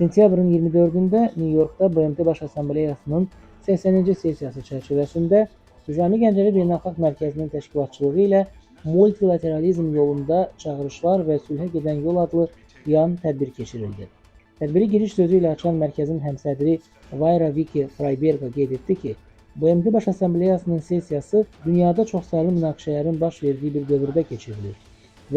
Sentyabrın 24-də New Yorkda BMT Baş Assambleyasının 80-ci sessiyası çərçivəsində Nizami Gəncəvi Beynəlxalq Mərkəzinin təşkilatçılığı ilə Multilateralizm yolunda çağırışlar və sülhə gedən yol adlı yan tədbir keçirildi. Tədbiri giriş sözü ilə açan mərkəzin həmsədri Vayra Viki Freiberga qeyd etdi ki, BMT Baş Assambleyasının sessiyası dünyada çoxsaylı münaqişələrin baş verdiyi bir dövrdə keçirilir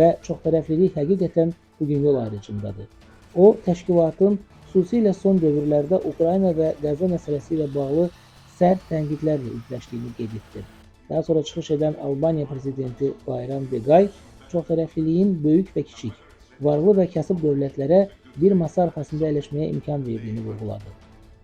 və çoxtərəflilik həqiqətən bugün yol ayrıcındadır. O, təşkilatın xüsusilə son dövrlərdə Ukrayna və Qəzza məsələsi ilə bağlı sərt tənqidlərlə üzləşdiyini qeyd etdi. Daha sonra çıxış edən Albaniya prezidenti Bayram Begay çoxtərəfliliyin böyük və kiçik, varlı və kasıb dövlətlərə bir masa arxasında əyləşməyə imkan verdiyini vurğuladı.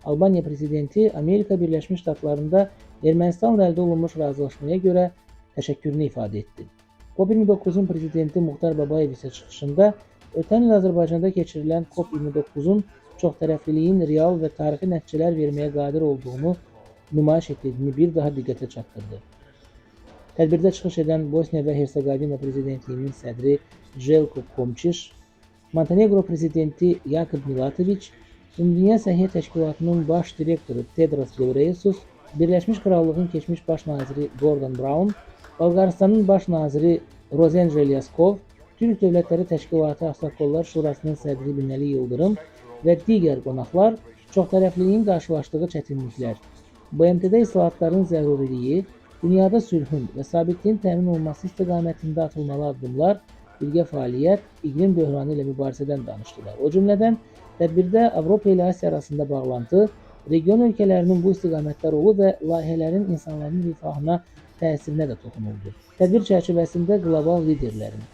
Albaniya prezidenti Amerika Birləşmiş Ştatlarında Ermənistanla əldə olunmuş razılaşmaya görə təşəkkürünü ifadə etdi. COP29-un prezidenti Muxtar Babayev isə çıxışında ötən il Azərbaycanda keçirilən COP29-un çoxtərəfliliyin real və tarixi nəticələr verməyə qadir olduğunu nümayiş etdirdiyini bir daha diqqətə çatdırdı. Tədbirdə çıxış edən Bosniya və Herseqovina prezidentliyinin sədri Želko Komçiş, Montenegro prezidenti Yakub Milatoviç, Ümumdünya Səhiyyə Təşkilatının baş direktoru Tedros Ghebreyesus, Birləşmiş Krallığın keçmiş baş naziri Gordon Brown, Bolqarıstanın baş naziri Rozen Jelyaskov, Türk Dövlətləri Təşkilatı Ağsaqqallar Şurasının sədri Binəli Yıldırım və digər qonaqlar çoxtərəfliliyin qarşılaşdığı çətinliklər, BMT-də islahatların zəruriliyi, dünyada sülhün və sabitliyin təmin olunması istiqamətində atılmalı addımlar, birgə fəaliyyət, iqlim böhranı ilə mübarizədən danışdılar. O cümlədən tədbirdə Avropa ilə Asiya arasında bağlantı, region ölkələrinin bu istiqamətdə rolu və layihələrin insanların rifahına təsirinə də toxunuldu. Tədbir çərçivəsində qlobal liderlərin,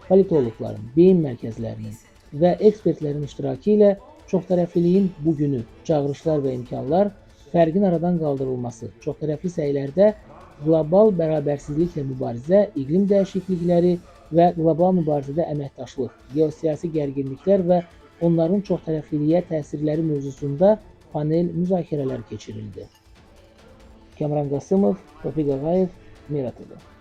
politoloqların, beyin mərkəzlərinin və ekspertlərin iştirakı ilə çoxtərəfliliyin bugünü, çağırışlar və imkanlar, fərqin aradan qaldırılması, çoxtərəfli səylərdə qlobal bərabərsizliklə mübarizə, iqlim dəyişiklikləri və qlobal mübarizədə əməkdaşlıq, geosiyasi gərginliklər və onların çoxtərəfliliyə təsirləri mövzusunda panel müzakirələr keçirildi. Kamran Qasımov, Tofiq Ağayev, Mira TV.